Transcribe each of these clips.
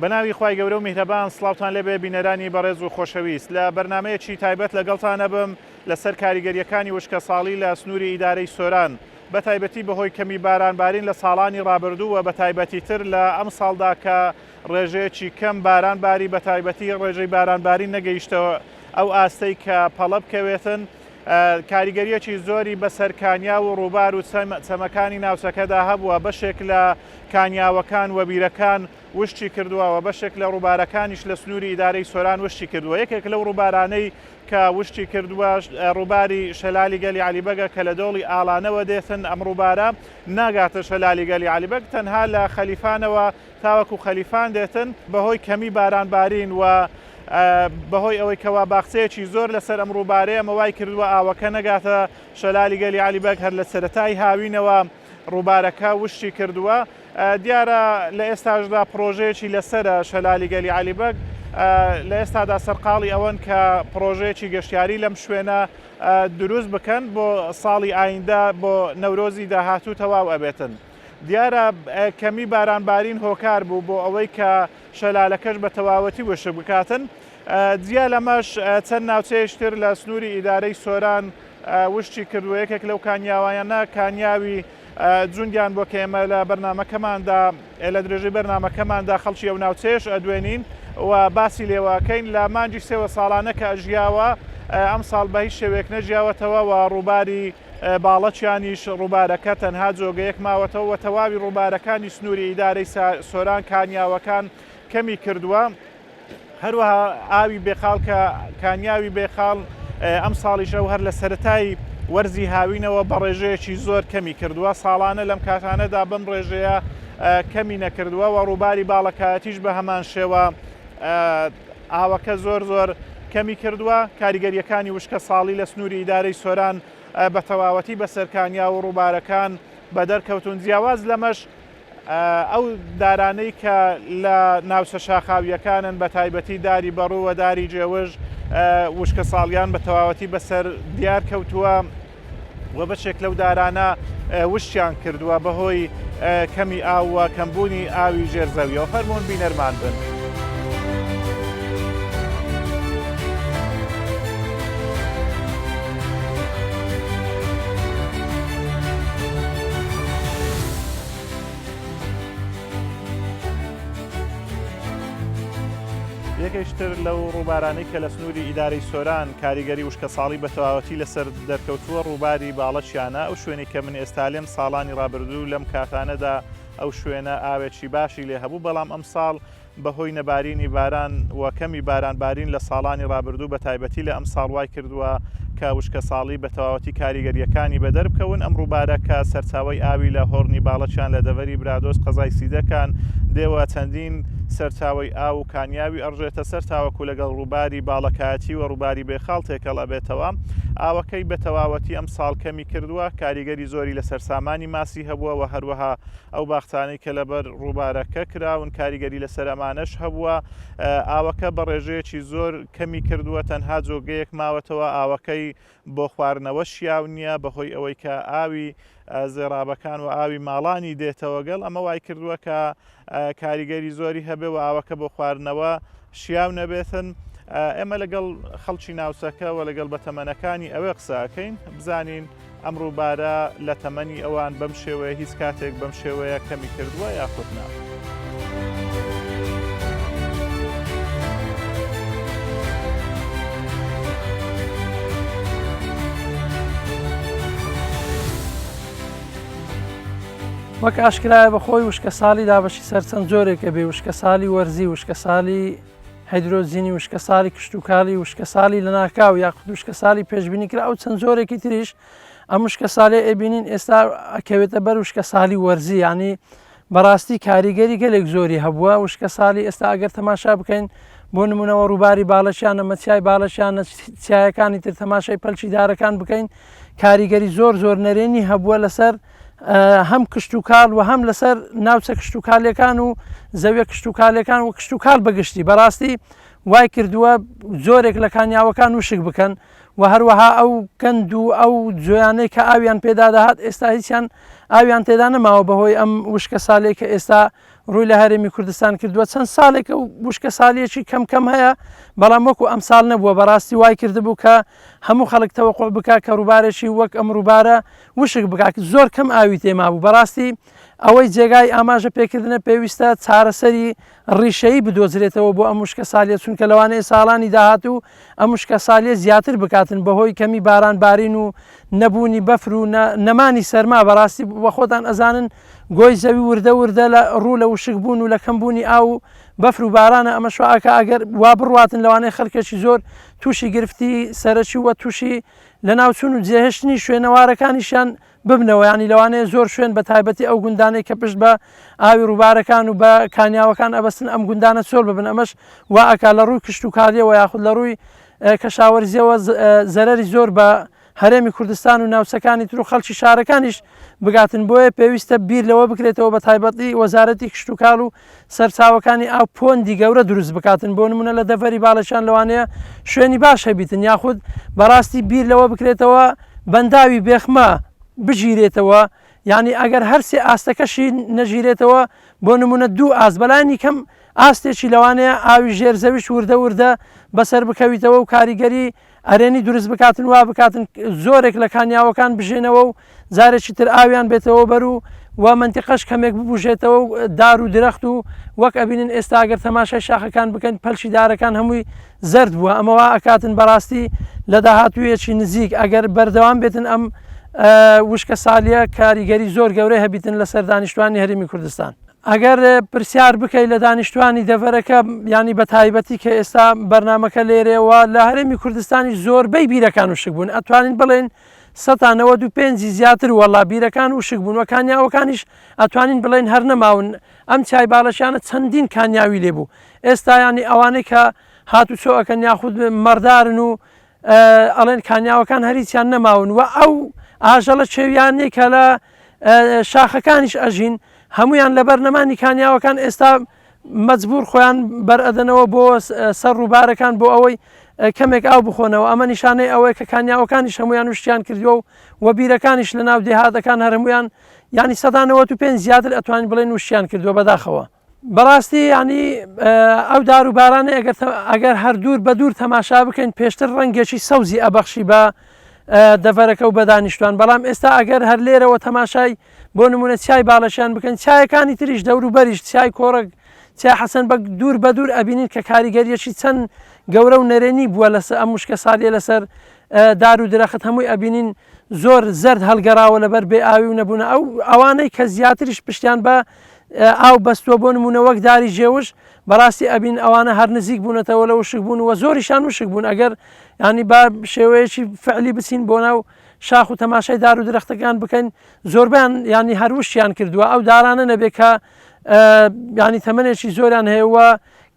بەناوی خوای گەورە و میهرەبان سڵاوتان لێبێ بینەرانی بەڕێز و خۆشەویست لە بەرنامەیەکی تایبەت لەگەڵتان ئەبم لەسەر کاریگەریەکانی وشکەساڵی لە سنووری ئیدارەی سۆران بەتایبەتی بەهۆی کەمی باران بارین لە ساڵانی ڕابردوو و بەتایبەتی تر لە ئەمساڵدا کە ڕێژەیەکی کەم باران باری بەتایبەتی ڕێژەی باران بارین نەگەیشتە ئەو ئاستەی کە پەڵە بکەوێتن کاریگەریەکی زۆری بەسەر کانیاو و ڕووبار و چەمەکانی ناوچەکەدا هەبووە، بەشێک لە کانیاوەکان و بیرەکان وشکی کردووە و بەشێک لە ڕووبارەکانیش لە سنووری ئیدارەی سۆران وشکی کردووە. یەکێک لەو ڕووبارانەی کە وشکی کردووە ڕووباری شەلالی گەلی عەلی بەگە کە لە دۆڵی ئاڵانەوە دێتن، ئەم ڕووبارە ناگاتە شەلالی گەلی عەلی بەگ تەنها لە خەلیفانەوە تاوەکو خەلیفان دێتن، بەهۆی کەمی باران بارین و بەهۆی ئەوەی کەوا باخچەیەکی زۆر لەسەر ئەم ڕووبارەیە ئەمە وای کردووە ئاوەکە نەگاتە شەلالی گەلی عەلی بەگ هەر لە سەرەتای هاوینەوە ڕووبارەکە وشکی کردووە دیارە لە ئێستاشدا پڕۆژەیەکی لەسەرە شەلالی گەلی عەلی بەگ لە ئێستادا سەرقاڵی ئەوەن کە پڕۆژەیەکی گەشتیاری لەم شوێنە دروست بکەن بۆ ساڵی ئایندە بۆ نەورۆزی داهاتوو تەواو ئەبێتن. دیارە کەمی باران بارین هۆکار بوو بۆ ئەوەی کە شەلالەکەش بە تەواوەتی وشک بکاتن. جیا لەمەش چەند ناوچەیەکی تر لە سنووری ئیدارەی سۆران وشکی کردووە، یەکێک لەو کانیاوانە کانیاوی جوندیان بووە کە ئێمە لە بەرنامەکەماندا لە درێژەی بەرنامەکەماندا خەڵکی ئەو ناوچەیەش ئەدوێنین و باسی لێوەکەین لە مانگی سێوە ساڵانە کە ئەژیاوە ئەمساڵ بە هیچ شێوەیەک نەژیاوەتەوە و ڕووباری باڵەکیانیش ڕووبارەکە تەنها جۆگەیەک ماوەتەوە و تەواوی ڕووبارەکانی سنووری ئیدارەی سۆران کانیاوەکان کەمی کردووە. هەروەها ئاوی بێخاڵ کە کانیاوی بێخاڵ ئەمساڵیش ئەو هەر لە سەرەتای وەرزی هاوینەوە بە ڕێژەیەکی زۆر کەمی کردووە، ساڵانە لەم کاتانەدا بەم ڕێژەیە کەمی نەکردووە و ڕووباری باڵەکایەتیش بە هەمان شێوە ئاوەکە زۆر زۆر کەمی کردووە، کاریگەرییەکانی وشکەساڵی لە سنووری ئیدارەی سۆران بە تەواوەتی بەسەر کانیاو و ڕووبارەکان بەدەر کەوتوون، جیاواز لەمەش ئەو دارانەی کە لە ناوچە شاخاوییەکانن بە تایبەتی داری بەڕوو و داری جێوژ وشکەساڵیان بە تەواوەتی بەسەر دیار کەوتووە. و بەشێک لەو دارانە وشکیان کردووە بەهۆی کەمی ئاو و کەمبوونی ئاوی ژێر زەویەوە فەرموون بینەرمان بن. یەکێکی تر لەو ڕووبارانەی کە لە سنووری ئیدارەی سۆران کاریگەری وشکەساڵی بە تەواوەتی لەسەر دەرکەوتووە ڕووباری باڵەکیانە، ئەو شوێنەی کە من ئێستا لێم ساڵانی ڕابردوو لەم کاتانەدا ئەو شوێنە ئاوێکی باشی لێ هەبوو بەڵام ئەمساڵ بەهۆی نەبارینی باران و کەمی باران بارین لە ساڵانی ڕابردوو بە تایبەتی لە ئەمساڵ وای کردووە کە وشکەساڵی بە تەواوەتی کاریگەرییەکانی بەدەر بکەون. ئەم ڕووبارە کە سەرچاوەی ئاوی لە هۆڕنی باڵەکیان لە دەڤەری برادۆست قەزای سیدەکان دێوە چەندین سەرچاوەی ئاو و کانیاوی ئەڕژێتە سەر تاوەکو لەگەڵ ڕووباری باڵەکایەتی و ڕووباری بێخاڵ تێکەڵ ئەبێتەوە. ئاوەکەی بە تەواوەتی ئەمساڵ کەمی کردووە کاریگەری زۆری لەسەر سامانی ماسی هەبووە و هەروەها ئەو باخچانەی کە لەبەر ڕووبارەکە کراون کاریگەری لەسەر ئەمانەش هەبووە، ئاوەکە بە ڕێژەیەکی زۆر کەمی کردووە، تەنها جۆگەیەک ماوەتەوە، ئاوەکەی بۆ خواردنەوە شیاو نییە بەهۆی ئەوەی کە ئاوی زێرابەکان و ئاوی ماڵانی دێتەوە گەڵ، ئەمە وای کردووە کە کاریگەری زۆری هەبێ و ئاوەکە بۆ خواردنەوە شیاو نەبێتن. ئێمە لەگەڵ خەڵکی ناوچەکە و لەگەڵ بەتەمەنەکانی ئەوێ قسە ئەکەین بزانین ئەم ڕووبارە لە تەمەنی ئەوان بەم شێوەیە هیچ کاتێک بەم شێوەیە کەمی کردووە یاخود نا؟ وەک ئاشکرایە بەخۆی وشکەساڵی دابەشی سەر چەند جۆرێکە بێ وشکەساڵی وەرزی وشکەساڵی هایدرۆجینی وشکەساڵی کشتوکاڵی وشکەساڵی لەناکاو یاخود وشکەساڵی پێشبینی کرا ئەو چەند جۆرێکی تریش ئەم وشکەساڵی ئەبینین ئێستا ئەکەوێتە بەر وشکەساڵی وەرزی ینی بەڕاستی کاریگەری گەلێک زۆری هەبووە وشکەساڵی ئێستا ئەگەر تەماشا بکەین بۆ نمونەوە ڕووباری باڵەشیانە مەچای باڵەشیانە چیایەکانی تر تەماشای پەلکی دارەکان بکەین کاریگەری زۆر زۆر نەرێنی هەبووە لەسەر هەم کشتوکاڵ و هەم لەسەر ناوچە کشتوکالەکان و زەویە کشتوکالەکان و کشتوکاڵ بەگشتی بەڕاستی وای کردووە زۆرێک لە کانیاوەکان وشک بکەن و هەروەها ئەو کەند و ئەو جۆیانەی کە ئاویان پێدا دەهات ئێستا هیچیان ئاویان تێدا نەماوە بەهۆی ئەم وشکە سالێک کە ئێستا ڕووی لە هەرێمی کوردستان کردووە چەند ساڵێکە و وشکەساڵیەکی کەم کەم هەیە بەڵام وەکو ئەمساڵ نەبووە بەڕاستی وای کردبوو کە هەموو خەڵک تەوەقع بکا کە ڕووبارێکی وەک ئەم ڕووبارە وشک بکا زۆر کەم ئاوی تێمابوو بەڕاستی ئەوەی جێگای ئاماژە پێکردنە پێویستە چارەسەری ڕیشەیی بدۆزرێتەوە بۆ ئەم وشکەسالیە چونکە لەوانەیە ساڵانی داهاتوو ئەم وشکەسالیە زیاتر بکاتن بەهۆی کەمی باران بارین و نەبوونی بەفر و نەمانی سەرما بەڕاستی بە خۆتان ئەزانن گۆی زەوی وردە وردە لە ڕوو لە وشک بوون و لە کەم بوونی ئاو و بەفر و بارانە ئەمەش وا ئەکا ئەگەر وا بڕواتن لەوانەیە خەڵکێکی زۆر تووشی گرفتی سەرەکی و تووشی لەناوچوون و جێهێشتنی شوێنەوارەکانیشیان ببنەوە یانی لەوانەیە زۆر شوێن بە تایبەتی ئەو گوندانەی کە پشت بە ئاوی ڕووبارەکان و بە کانیاوەکان ئەبەستن ئەم گوندانە چۆل ببن ئەمەش وا ئەکا لە ڕووی کشتوکاڵیەوە یاخود لە ڕووی کەشاوەرزیەوە زەرەری زۆر بە هەرێمی کوردستان و ناوچەکانی تر و خەڵکی شارەکانیش بگاتن بۆیە پێویستە بیر لەوە بکرێتەوە بە تایبەتی وەزارەتی کشتوکاڵ و سەرچاوەکانی ئاو پۆندی گەورە دروست بکاتن بۆ نمونە لە دەڤەری باڵەکان لەوانەیە شوێنی باش هەبیتن یاخود بەڕاستی بیر لەوە بکرێتەوە بەنداوی بێخمە بگیرێتەوە یانی ئەگەر هەرسێ ئاستەکەشی نەگیرێتەوە بۆ نمونە دوو ئاست بەلانی کەم ئاستێکی لەوانەیە ئاوی ژێر زەویش وردە وردە بەسەر بکەویتەوە و کاریگەری ئەرێنی دروست بکاتن وا بکاتن زۆرێک لە کانیاوەکان بژێنەوە و جارێکی تر ئاویان بێتەوە بەر و و مەنتیقەش کەمێک ببوژێتەوە و دار و درەخت و وەک ئەبینن ئێستا ئەگەر تەماشای شاخەکان بکەن پەلکی دارەکان هەمووی زەرد بووە ئەمە وا ئەکاتن بەڕاستی لە داهاتوویەکی نزیک ئەگەر بەردەوام بێتن ئەم وشکە سالیە کاریگەری زۆر گەورەی هەبیتن لەسەر دانیشتوانی هەرێمی کوردستان. ئەگەر پرسیار بکەی لە دانیشتوانی دەڤەرەکە ینی بە تایبەتی کە ئێستا بەرنمەکە لێرەوە لە هەرێمی کوردستانی زۆربەی بیرەکان وشک بوون ئەتوانین بڵێن 95% زیاتر وەڵا بیرەکان وشک بوون و کانیاوەکانیش ئەتوانین بڵێن هەر نەماون ئەم چای باڵەشیانە چەندین کانیاوی لێ بوو ئێستا ینی ئەوانەی کە هاتوچۆ ئەکەن یاخود مەڕدارن و ئەڵێن کانیاوەکان هەریچیان نەماون و ئەو ئاژەڵە چێویانەی کە لە شاخەکانیش ئەژین هەمویان لەبەر نەمانی کانیاوەکان ئێستا مەجبور خۆیان بەرئەدەنەوە بۆ سەر ڕووبارەکان بۆ ئەوەی کەمێک ئاو بخۆنەوە ئەمە نیشانەی ئەوەیە کە کانیاوەکانیش هەمویان وشتیان کردووە و و بیرەکانیش لە ناو دێهاتەکان هەرمویان ینی 95% زیاتر ئەتوانین بڵێن وشتیان کردووە بەداخەوە. بەڕاستی ینی ئەو دار و بارانە ئەگەر ئەگەر هەر دوور بە دوور تەماشا بکەین پێشتر ڕەنگێکی سەوزی ئەبەخشی بە دەڤەرەکە و بەدانیشتوان بەڵام ئێستا ئەگەر هەر لێرەوە تەماشای بۆ نمونە چای باڵەشیان بکەن چایەکانی تریش دەوروبەریش چای کۆڕەک چای حەسەن بەگ دوور بە دوور ئەبینین کە کاریگەریەکی چەند گەورە و نەرێنی بووە لەسەر ئەم وشکە سالیە لەسەر دار و درەخت هەمووی ئەبینین زۆر زەرد هەڵگەراوە لەبەر بێ ئاوی و نەبوونە ئەو ئەوانەی کە زیاتریش پشتیان بە ئاو بەستووە بۆ نمونە وەک داری ژێوش بەڕاستی ئەبین ئەوانە هەر نزیک بوونەتەوە لە وشک بوون و زۆریشان وشک بوون ئەگەر ینی با شێوەیەکی فعلی بچین بۆ ناو شاخ و تەماشای دار و درەختەکان بکەین زۆربیان ینی هەر وشکیان کردووە ئەو دارانە نەبێ کە ینی تەمەنێکی زۆریان هەیە و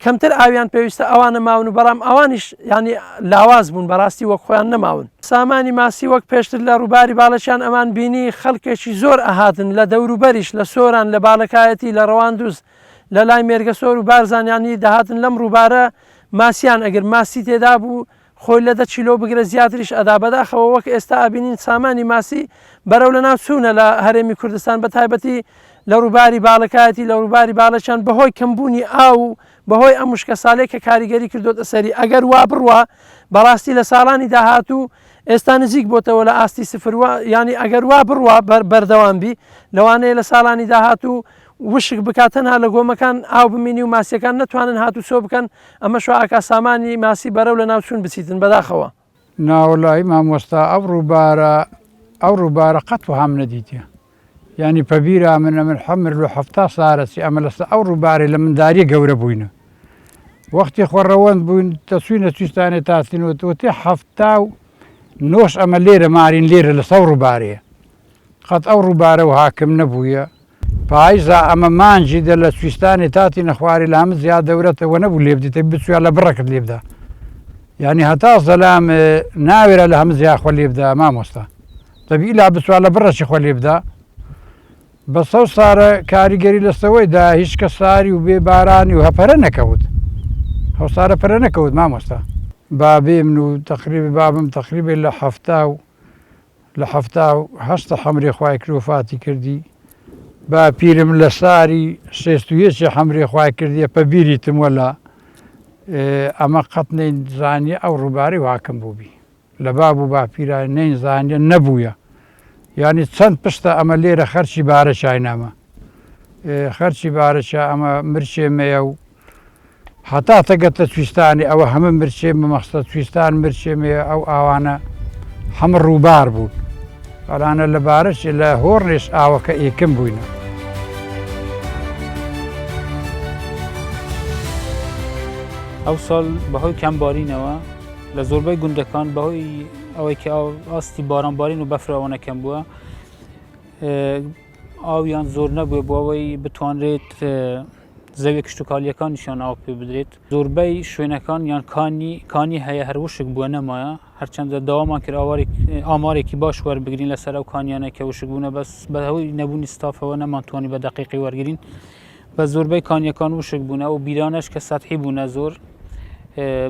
کەمتر ئاویان پێویستە ئەوانە ماون و بەڵام ئەوانیش ینی لاواز بوون بەڕاستی وەک خۆیان نەماون. سامانی ماسی وەک پێشتر لە ڕووباری باڵەکیان ئەمان بینی خەڵکێکی زۆر ئەهاتن لە دەوروبەریش لە سۆران لە باڵەکایەتی لە ڕەواندوز لە لای مێرگەسۆر و بارزان یانی دەهاتن لەم ڕووبارە ماسیان ئەگر ماسی تێدا بوو خۆی لە دە کیلۆ بگرە زیاتریش ئەدا بەداخەوە وەک ئێستا ئەبینین سامانی ماسی بەرەو لەناو چوونە لە هەرێمی کوردستان بە تایبەتی لە ڕووباری باڵەکایەتی لە ڕووباری باڵەکیان بەهۆی کەمبوونی ئاو و بەهۆی ئەم وشکەساڵیە کە کاریگەری کردۆتە سەری ئەگەر وا بڕوا بەڕاستی لە ساڵانی داهاتوو ئێستا نزیک بۆتەوە لە ئاستی سفر ینی ئەگەر وا بڕوا بەردەوام بی لەوانەیە لە ساڵانی داهاتوو وشک بکات تەنها لە گۆمەکان ئاو بمینی و ماسیەکان نەتوانن هاتوچۆ بکەن ئەمەش وا ئەکا سامانی ماسی بەرەو لەناوچوون بچیتن بەداخەوە. ناوەڵایی مامۆستا ئەو ڕووبارە ئەو ڕووبارە قەت وەهام نەدیتیە یانی پەبیرا من ئەمن حەمر لۆ حەفتا سارەسی ئەمە لەسە ئەو ڕووبارەی لە منداریە گەورە بووینە وەختی خۆ ڕەوەند بووین دەچوینە چویستانێ تاسین و تۆ تێ حەفتا و نۆش ئەمە لێرە مارین لێرە لەسەو ڕووبارەیە قەت ئەو ڕووبارە وهاکم نەبوویە پایزا ئەمە مانگی دە لە کویستانی تاتی نەخواری لە هەمە زیاد دەورەتە وە نەبوو لێ بدیتە بچوە لە بڕەکت لێ بدا یعنی هەتا زەلام ناوێرە لە هەمە زیاد خۆ لێ بدا مامۆستا دەبی ئیلا بچوە لە بڕەکی خۆ لێ بدا بەسەو سارە کاریگەری لەسەوەی دا هیچ کە ساری و بێ بارانی و هەپەرە نەکەوت هەوسارە پەرە نەکەوت مامۆستا بابێ من و تقریبی بابم تقریبی لە حەفتا و لە 78 حەمرێ خوای کرد وەفاتی کردی. باپیرم لە ساری شێست و یەکی حەمرێ خوای کردیە پە بیریتم وەلا ئەمە قەت نەین زانیە ئەو ڕووبارەی واکەم بووبی لە باب و باپیرا نەین زانیە نەبوویە یانی چەند پشتە ئەمە لێرە خەرچی بارە چاینامە خەرچی بارەچە ئەمە مرچێ مەیە و هەتا تەگەتە چویستانی ئەوە هەمە مرچێ مەمەخستە چویستان مرچێ مەیە ئەو ئاوانە هەمە ڕووبار بوون ئەلانە لە بارەچ لە هۆڕنێش ئاوەکە ئێکم بووینە. ئەو ساڵ بەهۆی کەمبارینەوە لە زۆربەی گوندەکان بەهۆی ئەوەی کە ئاستی بارانبارین و بەفر ئەوەنە کەم بووە ئاویان زۆر نەبووە بۆ ئەوەی بتوانرێت زەوی کشتتوکالیەکانیشیان ئاو پێ بدرێت زۆربەی شوێنەکان یان کانی کانی هەیە هەر وشک بووە نەمایە هەرچەندە داوامان کرد ئامارێکی باش وەربگرین لەسەر ئەو کانیانە کە وشک بوونە بەس بەهۆی نەبوونی ستافەوە نەمانتوانی بە دەقیقی وەرگین بە زۆربەی کانیەکان وشک بوونە ئەو بیرانەش کە سەتحی بوونە زۆر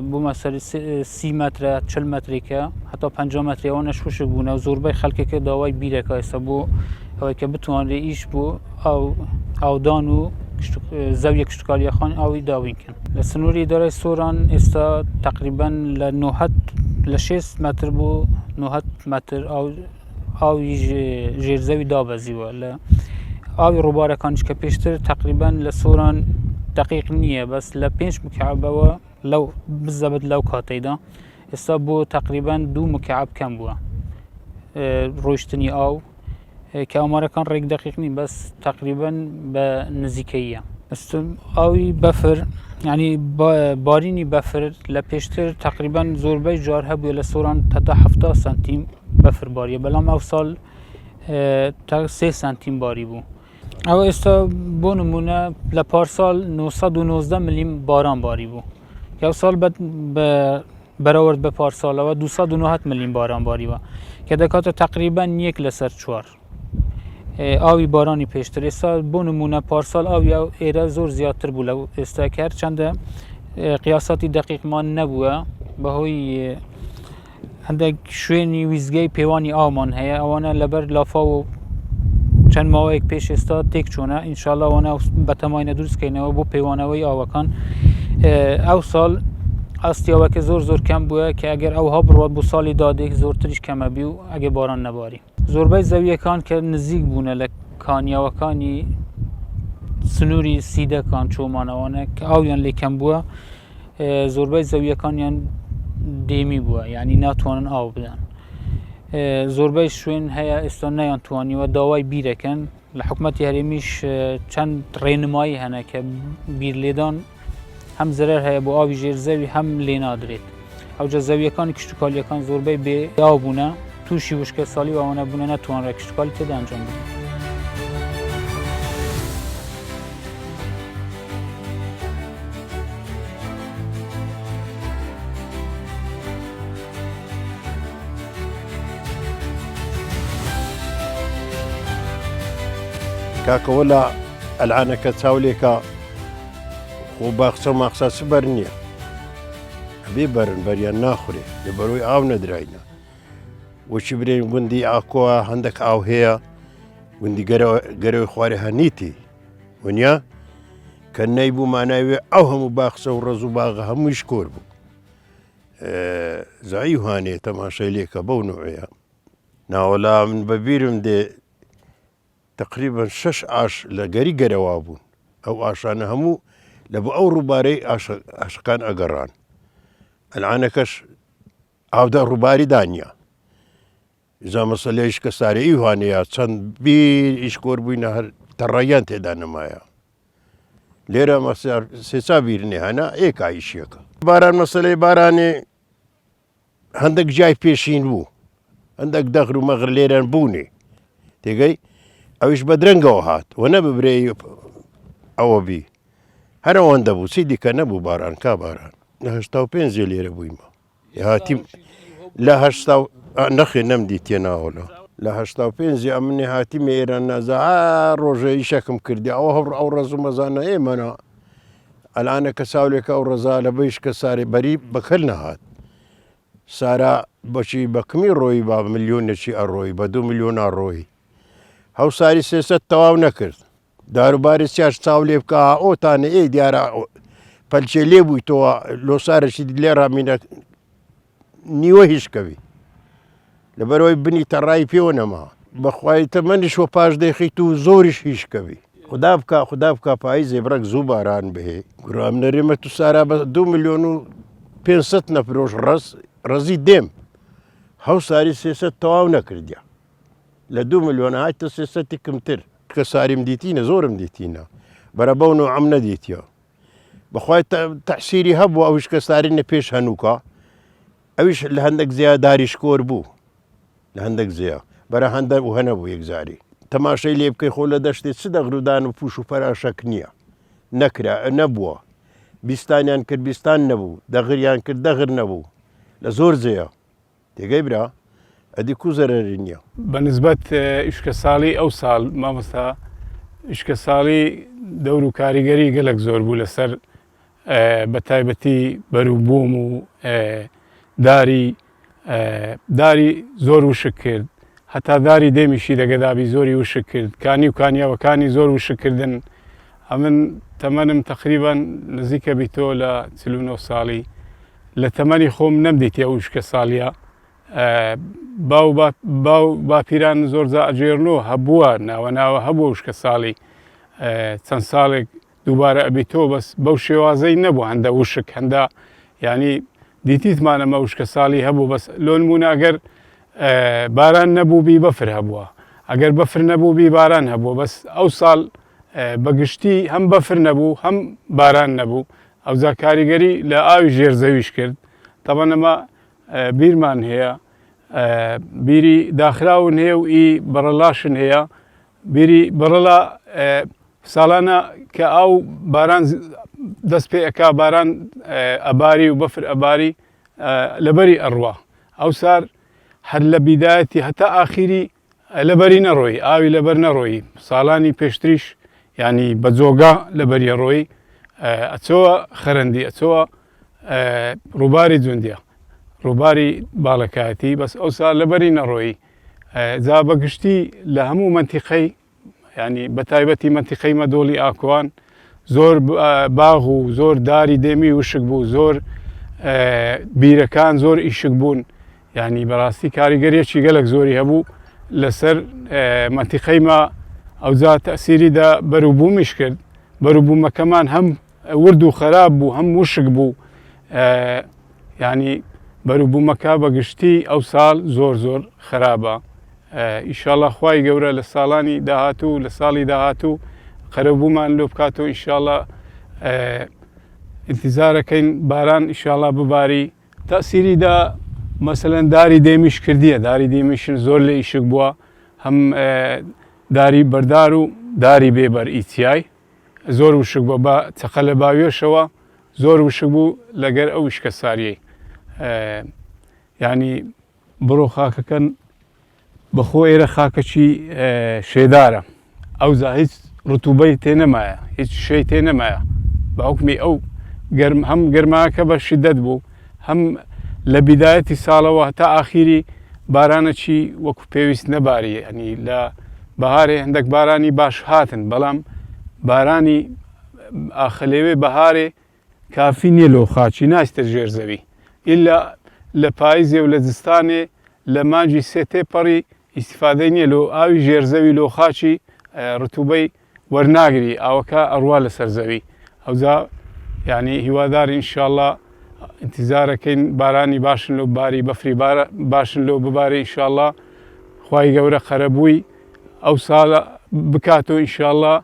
بوومە سەر سی مەترە چل مەترێکە هەتا پ مەتری ئەوانەش وشک بوونە و زۆربەی خەڵکەکە داوای بیرەکە ئێستا بۆ ئەوەی کە بتوانرێ ئیش بۆ ئاو ئاودان و زەویە کشتتوکالیەخان ئاوی داوینکەن لە سنووری ئیدارەی سۆران ئێستا تقریبا لە 9 لە 6 مەتر بۆ 9 مەتر ئاو ئاوی ژێرزەوی دابەزیوە لە ئاوی ڕووبارەکانیش کە پێشتر تقریبان لە سۆران دقیق نییە بەس لە پێنج مکعبەوە لەو بزەبت لەو کاتەیدا ئێستا بۆ تقریبان دوو مکعب کەم بووە ڕۆیشتنی ئاو کە ئامارەکان ڕێک دقیق نین بەس تقریبان بە نزیکەیە ئاوی بەفر ینی بارینی بەفر لە پێشتر تقریبان زۆربەی جار هەبووە لە سۆران تەتا ه سانتیم بەفر باریە بەڵام ئەو ساڵ تا سێ سانتیم باری بوو ئەوە ئێستا بۆ نمونە لە پارساڵ 990 ملیم باران باری بوو ئەو ساڵ بە بەراورد بە پارساڵەوە 290 ملیم باران باریوە کە دەکاتە تقریبا یەک لەسەر چوار ئاوی بارانی پێشتر ئێستا بۆ نمونە پارساڵ ئاوی ئەو ئێرە زۆر زیاتر بوو لەو ئێستا کە هەرچەندە قیاساتی دقیقمان نەبووە بەهۆی هەندێک شوێنی ویزگەی پێوانی ئاومان هەیە ئەوانە لەبەر لافاو و چەند ماوەیەک پێش ئێستا تێک چۆنە ئینشاالله ئەوانە بەتەماینە دروستکەینەوە بۆ پێوانەوەی ئاوەکان ئەو ساڵ ئاستی ئەوەکە زۆر زۆر کەم بووە کە ئەگەر ئەوها بڕات بۆ ساڵی دادێک زۆرتریش کەمەبی و ئەگە باران نەباری زۆربەی زەویەکان کە نزیک بوونە لە کانیاوەکانی سنووری سیدەکان چۆمانەوانە کە ئاویان لێ کەم بووە زۆربەی زەویەکانیان دێمی بووە یعنی ناتوانن ئاو بدەن زۆربەی شوێن هەیە ئێستا نەیان توانیوە داوای بیرەکەن لە حکوومەتتی هەرێمیش چەند ڕێنمایی هەنە کە بیر لێدان هەم زەرەر هەیە بۆ ئاوی ژێر زەوی هەم لێ نادرێت ئەوجا زەویەکانی کشتتوکالیەکان زۆربەی بێ ئاو بوونە تووشی وشکە ساڵی و ئەوانە بوونە نەتوانرا کشتتوکالی تێدا ئەنجام بدرێت. کاکە وەلا ئەلعانەکە چاو لێکە خۆ باخچە و ماخچە چ بەر نییە ئەبێ بەرن بەریان ناخورێ لە بەرۆی ئاو نەدراینە وەچی برێن گوندی ئاکۆوە هەندێک ئاو هەیە گوندی گەرەوەی خوارێ هەنیتی ونیا کە نەیبوو ماناوێ ئەو هەموو باخچە و ڕز و باغە هەموویش کۆر بوو زعی هاانێ تەماشای لێکە بەو نوعەیە ناوەلا من بەبیرم دێ تقریبا شەش ئاش لە گەری گەرەوا بوون ئەو ئاشانە هەموو لە بۆ ئەو ڕووبارەی ئاشەکان ئەگەڕان ئەلعانەکەش ئاودا ڕووباری دانیە جا مەسەلەی ئیشکە سارێ ئیوانەیە چەند بیر ئیشکۆر بووینە هەر تەڕەیان تێدا نەمایە لێرە سێچا بیرنێ هەنا ئێکا ئیشیەکە باران مەسەلەی بارانێ هەندێک جای پێشین بوو هەندێک دەغر و مەغر لێرەن بوونێ تێگەی ئەویش بە درەنگەوە هات و نە ببرێ ئەوە بی هەر ئەوەندە بوو چی دیکە نەبوو باران کا باران لە هەشتا و پێنجێ لێرە بوویمە هاتیم لە هەشتا نەخێ نەمدیتێ ناوەلە لە هەشتا و پێنجی ئەمنی هاتیمە ئێران نازا ڕۆژە ئیشەکم کردی ئەوە هەڕ ئەو ڕەز و مەزانە ئێمەنا ئەلانە کە چاولێکە ئەو ڕەزا لە بەیش کە سارێ بەری بەکەل نەهات سارا بەچی بەکمی ڕۆی با ملیۆنێکی ئەڕۆی بە دو ملیۆنا ڕۆی. هەوساری سێسەد تەواو نەکرد. داروباری سیاش چاو لێ بکە ئۆتانە ئێ دیارە پەلچێ لێ بوویتەوە لۆسارەشی لێ ڕامینە نیوە هیشکەوی لەبەرەوەی بنی تەڕای پێوە نەما بەخوای تەمەنیش وە پاش دەیخیت و زۆریش هیشکەوی خدا بکا خدا بکا پاییزێ بڕەک زوو باران بهێ گرام نەرێمە تو سارا بە 2 میلیۆن و 500 نەفرۆش ڕەز ڕەزی دێم هەوساری 300 تەواو نەکردیا لە دو ملیۆن هاتە سێسەتی کمتر. کە ساریم دیتینە زۆرم دیتینە بەرە بەو نوعەم نەدیتیە بەخوای تەحسیری هەبوو ئەوش کە سارینە پێش هەنووکە ئەویش لە هەندێک زیا داری شکۆر بوو لە هەندێک زیا بەرە هەندە و هەنەبوو یەکجاری تەماشای لێ بکەی خۆ لە دەشتێ چ دەغرودان و پوش و پەراشەک نییە نەکرا نەبووە بیستانیان کرد بیستان نەبوو دەغریان کرد دەغر نەبوو لە زۆر جێیە تێگەی برا ئەدی کو زەرەری نیە. بە نسبەت ئیشکە ساڵی ئەو ساڵ مامۆستا ئیشکە ساڵی دەور و کاریگەری گەلک زۆر بوو لەسەر بە تایبەتی بەروبووم و داری داری زۆر وشک کرد هەتا داری دێمیشی دەگەدابی زۆری وشک کرد کانی و کانیاوەکانی زۆر وشک کردن ئەمن تەمەنم تقریبان نزیکە بیتۆ لە 49 ساڵی لە تەمەنی خۆم نەمدیتی ئەو وشکە ساڵیە باو باو باپیران زۆر جا ئەگێڕنەوە هەبووە ناوە ناوە هەبووە وشکە ساڵی چەند ساڵێک دووبارە ئەبیتۆ بەس بەو شێوازەی نەبوو هەندە وشک هەندە ینی دیتیتمان ئەمە وشکە ساڵی هەبوو بەس لۆ نموونە ئەگەر باران نەبوو بی بەفر هەبووە ئەگەر بەفر نەبوو بی باران هەبووە بەس ئەو ساڵ بەگشتی هەم بەفر نەبوو هەم باران نەبوو ئەوجا کاریگەری لە ئاوی ژێر زەویش کرد تەبەن ئەمە بیرمان هەیە بیری داخراون هەیە و ئی بەڕەلاشن هەیە بیری بەڕەلا ساڵانە کە ئاو باران دەست پێ ئەک باران ئەباری و بەفر ئەباری لەبەری ئەڕوا ئەو سار هەر لە بیدایەتی هەتا ئاخیری لەبەری نەڕۆی ئاوی لەبەر نەڕۆی ساڵانی پێشتریش ینی بە جۆگا لەبەریە ڕۆی ئەچۆوە خەرەندی ئەچۆوە ڕووباری جوندیە ڕووباری باڵەکایەتی بەس ئەوسا لەبەری نەڕۆی جا بەگشتی لە هەموو مەنتیقەی ینی بە تایبەتی مەنتیقەی مەدۆڵی ئاکوان زۆر باغ و زۆر داری دێمی وشک بوو زۆر بیرەکان زۆر ئیشک بوون ینی بەڕاستی کاریگەریەکی گەلک زۆری هەبوو لەسەر مەنتیقەی ما ئەوجا تەسیری دا بەروبوومیش کرد بەروبوومەکەمان هەم ورد و خراپ بوو هەم وشک بوو ینی بەروبوومەکە بە گشتی ئەو ساڵ زۆر زۆر خراپە ئیشاڵا خوای گەورە لە ساڵانی داهاتوو لە ساڵی داهاتوو قەرەبوومان لۆ بکات و ئیشاڵا ئینتیزارەکەین باران ئیشاڵا بباری تەسیری دا مەسەلەن داری دێمیش کردیە داری دێمیشن زۆر لە ئیشک بووە هەم داری بەردار و داری بێبەر ئیتیای زۆر وشک بووە بە چەقە لە باوێشەوە زۆر وشک بوو لەگەر ئەو وشکە ساریەی ینی بڕۆ خاکەکەن بەخۆ ئێرە خاکەکی شێدارە ئەوجا هیچ ڕتوبەی تێ نەمایە هیچ شەی تێ نەمایە بە حکمی ئەو گەرم هەم گەرماکە بە شدەت بوو هەم لە بیدایەتی ساڵەوە هەتا ئاخیری بارانەکی وەکو پێویست نەباری ینی لە بەهارێ هەندێک بارانی باش هاتن بەڵام بارانی ئاخەلێوێ بەهارێ کافی نیە لۆ خاکی ناچتە ژێر زەوی ئیلا لە پایزێ و لە زستانێ لە مانگی سێ تێپەڕی ئیستیفادەی نیە لۆ ئاوی ژێر زەوی لۆ خاکی ڕتوبەی وەرناگری ئاوەکە ئەڕوا لەسەر زەوی ئەوجا یعنی هیوادار ئینشاءاللە ئینتیزارەکەین بارانی باشن لۆ باری بەفری باشن لۆ ببارێ ئینشاءاللە خوای گەورە قەرەبووی ئەو ساڵە بکاتەوە ئینشاءاللە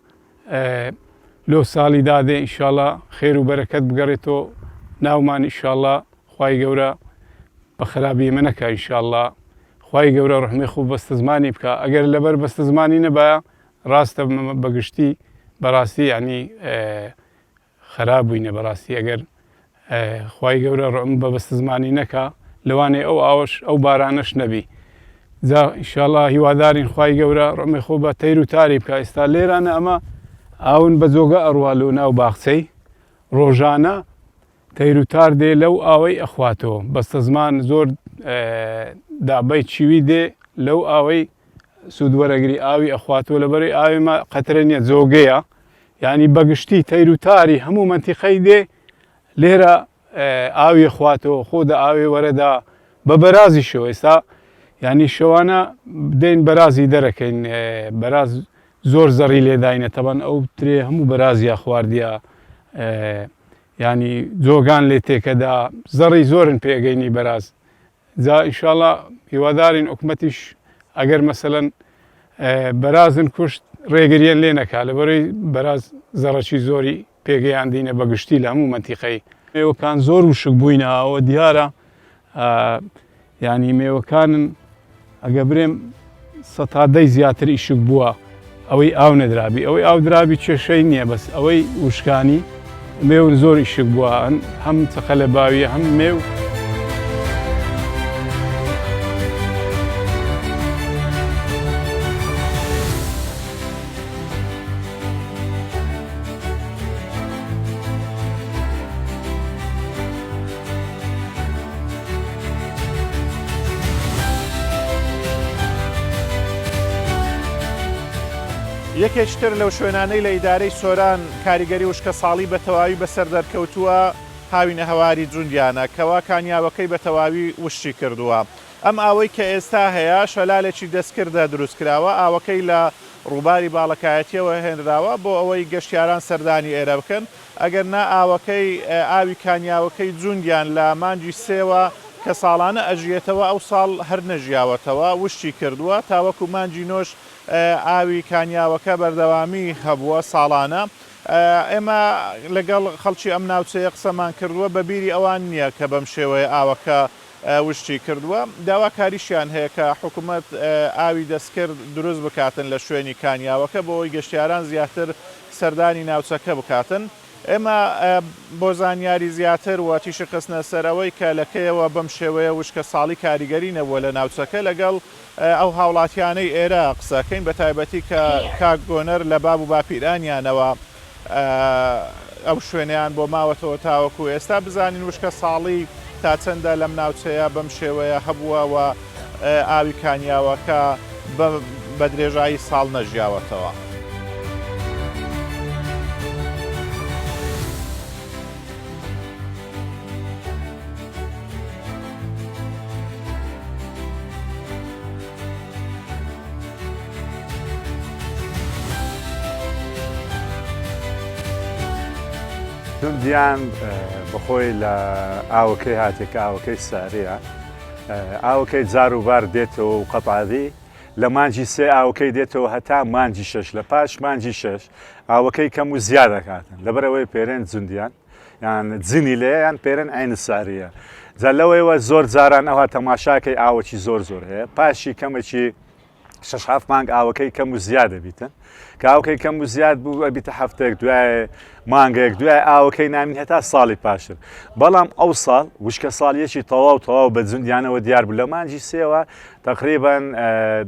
لۆ ساڵی دادێ ئیشاڵا خێر و بەرەکەت بگەڕێتۆ ناومان ئیشاڵا خوای گەورە بە خراپی ئێمە نەکا ئیشاڵا خوای گەورە ڕەحمی خۆ بەستەزمانی بکا ئەگەر لەبەر بەستەزمانی نەبایە ڕاستە بەگشتی بەڕاستی یعنی خەراب بووینە بەڕاستی ئەگەر خوای گەورە ڕەحم بە بەستەزمانی نەکا لەوانەیە ئەو ئاوەش ئەو بارانەش نەبی جا ئیشاڵا هیوادارین خوای گەورە ڕەحمی خۆ بە تەیر و تاری بکا ئێستا لێرانە ئەمە ئاون بە جۆگە ئەڕوا لۆ ناو باخچەی ڕۆژانە تەیر و تار دێ لەو ئاوەی ئەخواتەوە بەستەزمان زۆر دابەی چیوی دێ لەو ئاوەی. سوود وەرەگری ئاوی ئەخواتەوە لەبەرەی ئاوی مە قەترە نییە جۆگەیە یعنی بەگشتی تەیر و تاری هەموو مەنتیقەی دێ لێرە ئاوی خواتەوە خۆ دە ئاوێ وەرەدا بە بەرازیشەوە ئێستا یعنی شەوانە دێن بەرازی دەرەکەین بەراز زۆر زەڕی لێداینە تەبەن ئەو ترێ هەموو بەرازیا خواردیە ینی جۆگان لێ تێکەدا زەڕی زۆرن پێگەینی بەراز جا ئیشاڵا هیوادارین حکومەتیش ئەگەر مەسەلەن بەرازن کوشت ڕێگریان لێ نەکا لەبەرەی بەراز زەڕەکی زۆری پێگەیاندینە بە گشتی لە هەموو مەنتیقەی. مێوەکان زۆر وشک بووینە ئەوە دیارە یانی مێوەکانن ئەگە برێم سەتا دەی زیاتر ئیشک بووە ئەوەی ئاو نەدرابی ئەوەی ئاو درابی کێشەی نییە بەس ئەوەی وشکانی مێون زۆر ئیشک بووە هەم چەقە لە باویە هەم مێو. یەکێکی تر لەو شوێنانەی لە ئیدارەی سۆران کاریگەری وشکەساڵی بە تەواوی بەسەر دەرکەوتووە هاوینەهەواری جوندیانە کەوا کانیاوەکەی بە تەواوی وشکی کردووە. ئەم ئاوەی کە ئێستا هەیە شەلالێکی دەستکردە دروستکراوە، ئاوەکەی لە ڕووباری باڵەکایەتییەوە هێنراوە بۆ ئەوەی گەشتیاران سەردانی ئێرە بکەن، ئەگەر نا ئاوەکەی ئاوی کانیاوەکەی جوندیان لە مانگی سێوە کە ساڵانە ئەژیێتەوە ئەوساڵ هەر نەژیاوەتەوە وشکی کردووە تاوەکو مانگی نۆش ئاوی کانیاوەکە بەردەوامی هەبووە ساڵانە ئێمە لەگەڵ خەڵکی ئەم ناوچەیە قسەمان کردووە بە بیری ئەوان نییە کە بەم شێوەیە ئاوەکە وشکی کردووە، داواکاریشیان هەیە کە حکومەت ئاوی دەستکرد دروست بکاتن لە شوێنی کانیاوەکە بۆ ئەوەی گەشتیاران زیاتر سەردانی ناوچەکە بکاتن. ئێمە بۆ زانیاری زیاتر و تیشک خستنە سەر ئەوەی کە لە کەیەوە بەم شێوەیە وشکە ساڵی کاریگەری نەبووە لە ناوچەکە لەگەڵ ئەو هاوڵاتیانەی ئێرە قسەکەین بە تایبەتی کە کاک گۆنەر لە باب و باپیرانیانەوە ئەو شوێنەیان بۆ ماوەتەوە تاوەکو ئێستا بزانین وشکە ساڵی تا چەندە لەم ناوچەیە بەم شێوەیە هەبووە و ئاوی کانیاوەکە بە درێژایی ساڵ نەژیاوەتەوە. جوندیان بەخۆی لە ئاوەکەی هاتێ کە ئاوەکەی ساریە ئاوەکەی جار و بار دێتەوە و قەتعادی لە مانجی سێ ئاوەکەی دێتەوە هەتا مانجی شەش لە پاش مانجی شەش ئاوەکەی کەم و زیاد دەکاتن لەبەرەوەی پێرێن جوندیان یان جنی لێ یان پێرن عین ساریە جا لەوەیەوە زۆر جاران ئەوها تەماشاکەی ئاوەکی زۆر زۆر هەیە پاشی کەمێکی شەش حەفت مانگ ئاوەکەی کەم و زیاد دەبیتن کە ئاوەکەی کەم و زیاد بوو ئەبیتە هەفتەیەک دوای مانگێک دوای ئاوەکەی نامین هەتا ساڵی پاشتر بەڵام ئەو ساڵ وشکە ساڵیەکی تەواو تەواو بە جوندیانەوە دیار بوو لە مانجی سێوە تقریبان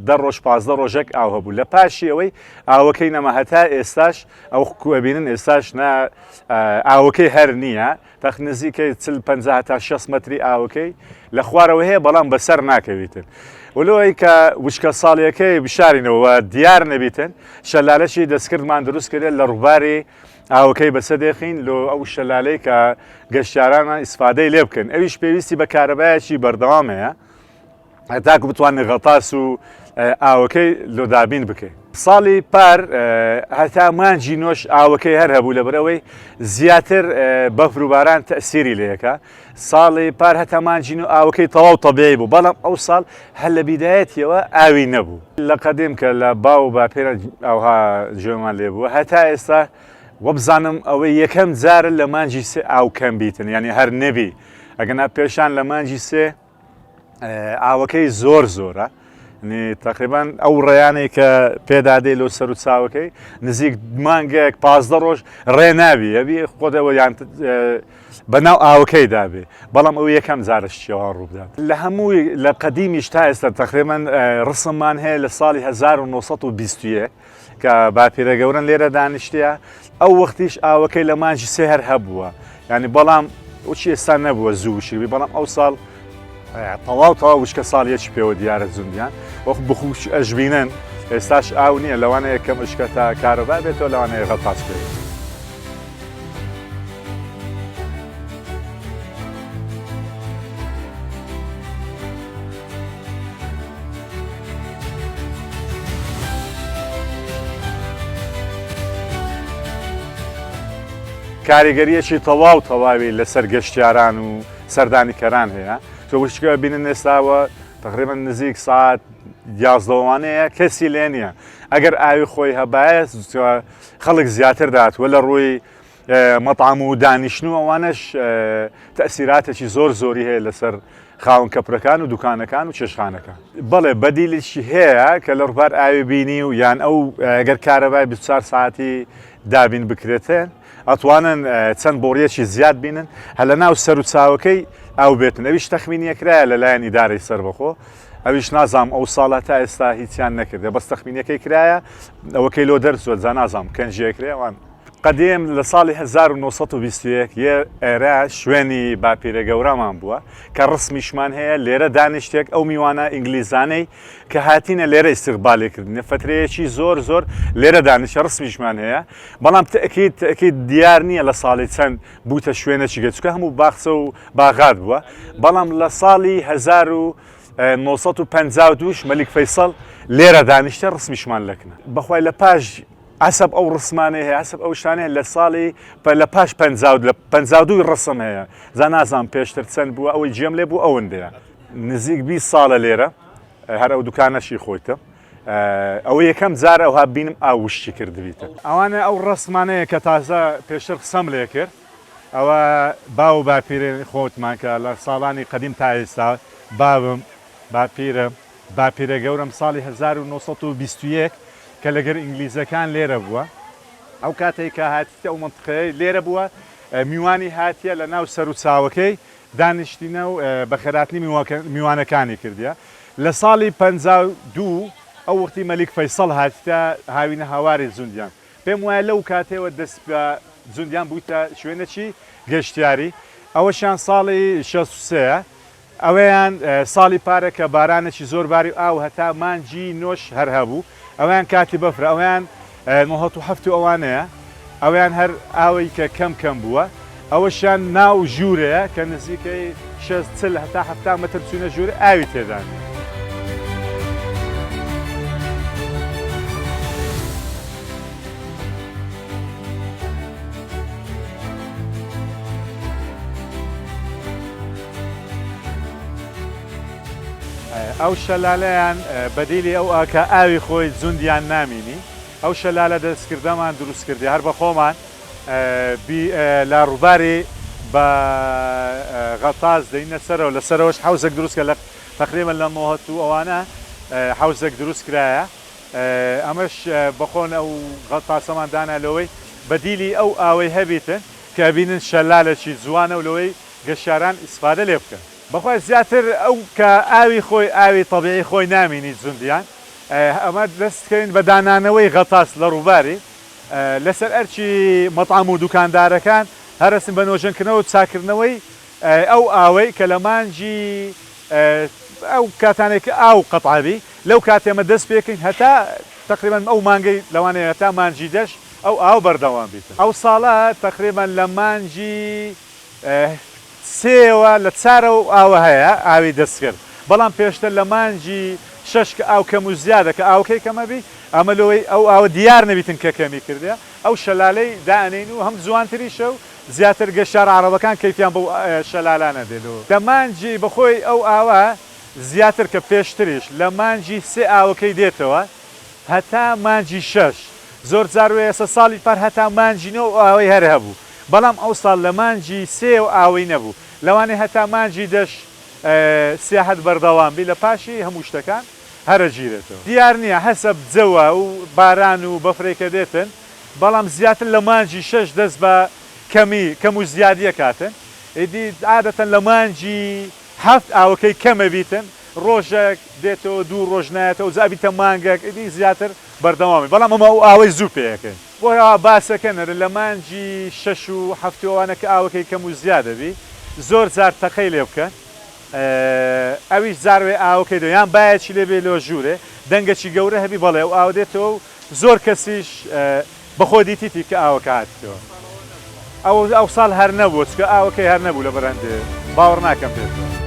دە ڕۆژ 15 ڕۆژێک ئاو هەبوو لە پاشی ئەوەی ئاوەکەی نەما هەتا ئێستاش ئەو کوبینن ئێستاش نا ئاوەکەی هەر نییە تەخ نزیکەی 40 50 هەتا 60 مەتری ئاوەکەی لە خوارەوە هەیە بەڵام بەسەر ناکەویتن ولۆی کە وشکە ساڵیەکەی بشارینەوە دیار نەبیتن شەلالەشی دەستکردمان دروست کرێت لە ڕووباری ئاوەکەی بەسە دێخین لۆ ئەو شەلالەی کە گەشتیارانمان ئیسفادەی لێ بکەن ئەویش پێویستی بە کارەبایەکی بەردەوام هەیە تاکو بتوانین غەتاس و ئاوەکەی لۆ دابین بکەین. ساڵی پار هەتا مانگی نۆش ئاوەکەی هەر هەبوو لەبەرئەوەی زیاتر بەفر و باران تەسیری لەیەکە ساڵی پار هەتا مانگی نۆ ئاوەکەی تەواو تەبیعی بوو بەڵام ئەو ساڵ هەر لە بیدایەتیەوە ئاوی نەبوو لە قەدیم کە لە باو و باپیران ئاوها جوێمان لێ بووە هەتا ئێستا وەبزانم ئەوەی یەکەم جارە لە مانگی سێ ئاو کەم بیتن یعنی هەر نەبی ئەگەنا پێشان لە مانگی سێ ئاوەکەی زۆر زۆرە تقریبان ئەو ڕێیانەی کە پێدادەی لەو سەر و چاوەکەی نزیک مانگێک پازدە ڕۆژ ڕێ نابی ئەبی خۆدەوە یان بەناو ئاوەکەی دابێ بەڵام ئەو یەکەم جارشتیەوە ڕووبدات لە هەمووی لە قەدیمیش تا ئێستا تقریبان ڕسممان هەیە لە ساڵی 1920 کە باپیرە گەورەن لێرە دانیشتە ئەو وەختیش ئاوەکەی لە مانجی سێ هەر هەبووە ینی بەڵام وچی ئێستا نەبووە زوو شیوی بەڵام ئەو ساڵ تەواو تەواو وشکە ساڵیەکی پێوە دیارە زوندیان وەخ بخوش ئەژبینن ئێستاش ئاو نییە لەوانەیە کەم ئشکە تا کارەبا بێتەوە لەوانەیە غەتاس بێت. کاریگەریەکی تەواو تەواوی لەسەر گەشتیاران و سەردانیکەران هەیە تۆ وشکە بینن ئێستاوە تقریبا نزیک ساعت یازدەوانەیە کەسی لێ نییە ئەگەر ئاوی خۆی هەبایە خەڵک زیاتر دات وە لە ڕووی مەتعەم و دانیشتن و ئەوانەش تەئسیراتێکی زۆر زۆری هەیە لەسەر خاوەن کەپرەکان و دوکانەکان و چێشخانەکان. بەڵێ بەدیلیکی هەیە کە لە ڕووبار ئاوی بینی و یان ئەو گەر کارەبای 24 ساعتی دابین بکرێتێن ئەتوانن چەند بۆڕیەکی زیاد بینن هە لە ناو سەر و چاوەکەی ئاو بێتن ئەویش تەخمینیەکرایە لەلایەن ئیدارەی سەربەخۆ ئەویش نازام ئەو ساڵە تا ئێستا هیچیان نەکردێ بەس تەخمینەکەی کرایە ئەوەکەی لۆ دەرچوە جا نازام کەنجیەکرێ ئەوان قەدیم لە ساڵی 1921 یە ئێرە شوێنی باپیرە گەورەمان بووە کە ڕسمیشمان هەیە لێرە دانیشتێک ئەو میوانە ئینگلیزانەی کە هاتینە لێرە ئیستیقبالی کردنە فترەیەکی زۆر زۆر لێرە دانیشە ڕسمیشمان هەیە بەڵام تەکیید تەکیید دیار نییە لە ساڵی چەند بووتە شوێنێکی گە چونکە هەموو باخچە و باغات بووە بەڵام لە ساڵی 1952 مەلیک فەیسەڵ لێرە دانیشتە ڕسمیشمان لەکنە بەخوای لە پاش عەسەب ئەو ڕسمانەی هەیە عەسەب ئەو شتانەیە لە ساڵی لە پاش پەنجا لە 52 ڕسم هەیە جا نازانم پێشتر چەند بووە ئەوەی جێم لێ بوو ئەوەندەیە نزیک 20 ساڵە لێرە هەر ئەو دوکانەشی خۆیتە ئەوە یەکەم جار ئەوها بینم ئاو وشکی کردبیتە ئەوانە ئەو ڕسمانەیە کە تازە پێشتر قسەم لێ کرد ئەوە باو و باپیرێن خۆتمان کە لە ساڵانی قەدیم تا ئێستا باوم باپیرم باپیرە گەورەم ساڵی 1921 کە لەگەر ئینگلیزەکان لێرە بووە ئەو کاتێک کە هاتیتە ئەو مەنتقەیە لێرە بووە میوانی هاتیە لە ناو سەر و چاوەکەی دانیشتینە و بەخێراتنی میوانەکانی کردیە لە ساڵی 52 ئەو وەختی مەلیک فەیسەڵ هاتیتە هاوینە هاواری زوندیان پێم وایە لەو کاتەوە دەست بە زوندیان بوویتە شوێنێکی گەشتیاری ئەوەشیان ساڵی 63 ئەوەیان ساڵی پارە کە بارانێکی زۆر باری و ئاو هەتا مانگی نۆش هەر هەبوو ئەوەیان کاتی بەفرە ئەوەیان 97 و ئەوانەیە ئەویان هەر ئاوی کە کەم کەم بووە ئەوەشیان ناو ژوورەیە کە نزیکەی 60 40 هەتا 70 متر چوونە ژوور ئاوی تێدان. ئەو شەلالەیان بەدیلی ئەو ئاکە ئاوی خۆی جوندیان نامینی ئەو شەلالە دەستکردەمان دروست کردی هەر بە خۆمان لە ڕووباری بە غەتاس دەینە سەرەوە لە سەرەوەش حەوزێک دروست کە لە تقریبا لە نۆهەت و ئەوانە حەوزێک دروست کرایە ئەمەش بەخۆن ئەو غەتاسەمان دانا لەوەی بەدیلی ئەو ئاوەی هەبیتن کە ئەبینن شەلالێکی جوانە و لەوەی گەشتیاران ئیسفادە لێ بکەن. بەخوای زیاتر ئەو کە ئاوی خۆی ئاوی تەبیعی خۆی نامینی جوندیان ئەمە دەست کەین بە دانانەوەی غەتاس لە ڕووباری لەسەر ئەرکی مەتعەم و دوکاندارەکان هەرەسن بە نۆژەنکردنەوە و چاککردنەوەی ئەو ئاوەی کە لە مانگی ئەو کاتانەی کە ئاو قەتعەبی لەو کاتێ ئەمە دەست پێکەین هەتا تەقریبەن ئەو مانگەی لەوانەیە هەتا مانگی دەش ئەو ئاو بەردەوام بیتن ئەو ساڵە تەقریبەن لە مانگی سێوە لە چارەوە ئاوە هەیە ئاوی دەستکرد بەڵام پێشتر لە مانگی شەش کە ئاو کەم و زیادە کە ئاوەکەی کەمە بی ئەمە لۆی ئەو ئاوە دیار نەبیتن کە کەمی کردیە ئەو شەلالەی دائەنێین و هەم جوانتریشە و زیاتر گەشتیار عەڕەبەکان کەیفیان بەو شەلالانە دێ لۆ لە مانگی بەخۆی ئەو ئاوە زیاتر کە پێشتریش لە مانگی سێ ئاوەکەی دێتەوە هەتا مانگی شەش زۆر جار وێ ئێستا ساڵی پار هەتا مانگی نۆ ئەو ئاوەی هەر هەبوو بەڵام ئەوساڵ لە مانگی سێ و ئاوەی نەبوو لەوانەیە هەتا مانگی دەش سیاحەت بەردەوام بی لە پاشی هەموو شتەکان هەرەگیرێتەوە دیار نییە حەسەب جەوە و باران و بەفرەی کە دێتن بەڵام زیاتر لە مانگی شەش دەست بە کەمی کەم و زیادیە کاتن ئیدی عادەتەن لە مانگی هەفت ئاوەکەی کەمە بیتن ڕۆژەک دێتەوە دوو ڕۆژ نایەتەوە جا بیتە مانگەک ئیدی زیاتر بەردەوامی بەڵام ئەمە ئەو ئاوەی زوو پێ ئەکەین بۆ باسەکە نەرێ لە مانگی شەش و هەفت و ئەوانە کە ئاوەکەی کەم و زیادە بی زۆر جار تەقەی لێ بکەن. ئەویش جاروێ ئاوەکەی دێ یان بایەکی لێ بێ لۆ ژوورێ دەنگەکی گەورە هەبی بەڵێ ئەو ئاوە دێتەوە و زۆر کەسیش بەخۆ دیتیتی کە ئاوەکە هاتیتەوە ئەو ئەو ساڵ هەر نەبووە چونکە ئاوەکەی هەر نەبوو لەبەر هەندێ باوەڕ ناکەم بێتەوە.